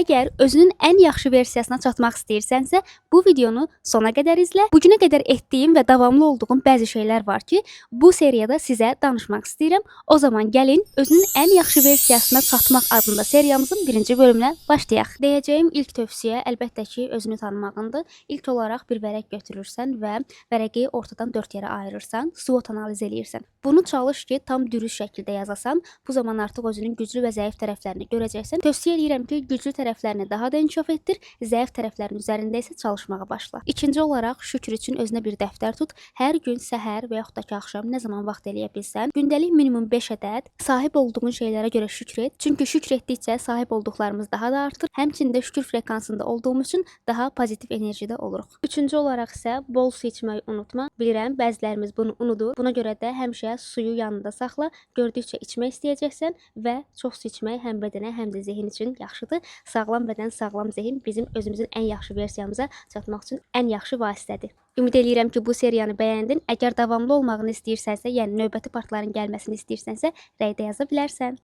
Əgər özünün ən yaxşı versiyasına çatmaq istəyirsənsə, bu videonu sona qədər izlə. Bu günə qədər etdiyim və davamlı olduğum bəzi şeylər var ki, bu seriyada sizə danışmaq istəyirəm. O zaman gəlin özünün ən yaxşı versiyasına çatmaq adında seriyamızın birinci bölümünə başlayaq. Deyəcəyim ilk tövsiyə əlbəttə ki, özünü tanımağındır. İlk olaraq bir vərəq götürürsən və vərəqi ortadan 4 yerə ayırırsan, SWOT analiz eləyirsən. Bunu çalış ki, tam dürüst şəkildə yazasan. Bu zaman artıq özünün güclü və zəif tərəflərini görəcəksən. Tövsiyə eləyirəm ki, güclü tərəflərini daha da inkişaf etdir, zəif tərəflərin üzərində isə çalışmağa başla. İkinci olaraq şükür üçün özünə bir dəftər tut. Hər gün səhər və yaxud da ki, axşam nə zaman vaxt eləyə bilsən, gündəlik minimum 5 ədəd sahib olduğun şeylərə görə şükür et. Çünki şükür etdikcə sahib olduqlarımız daha da artır. Həmçinin də şükür frekansında olduğumuz üçün daha pozitiv enerjidə oluruq. Üçüncü olaraq isə bol su içməyi unutma. Bilirəm, bəzilərimiz bunu unudur. Buna görə də həmişə suyu yanında saxla. Gördükcə içmək istəyəcəksən və çox su içmək həm bədənə, həm də zehin üçün yaxşıdır. Sağlam bədən, sağlam zehin bizim özümüzün ən yaxşı versiyamıza çatmaq üçün ən yaxşı vasitədir. Ümid eləyirəm ki, bu seriyanı bəyəndin. Əgər davamlı olmağını istəyirsənsə, yəni növbəti partların gəlməsini istəyirsənsə, rəydə yaza bilərsən.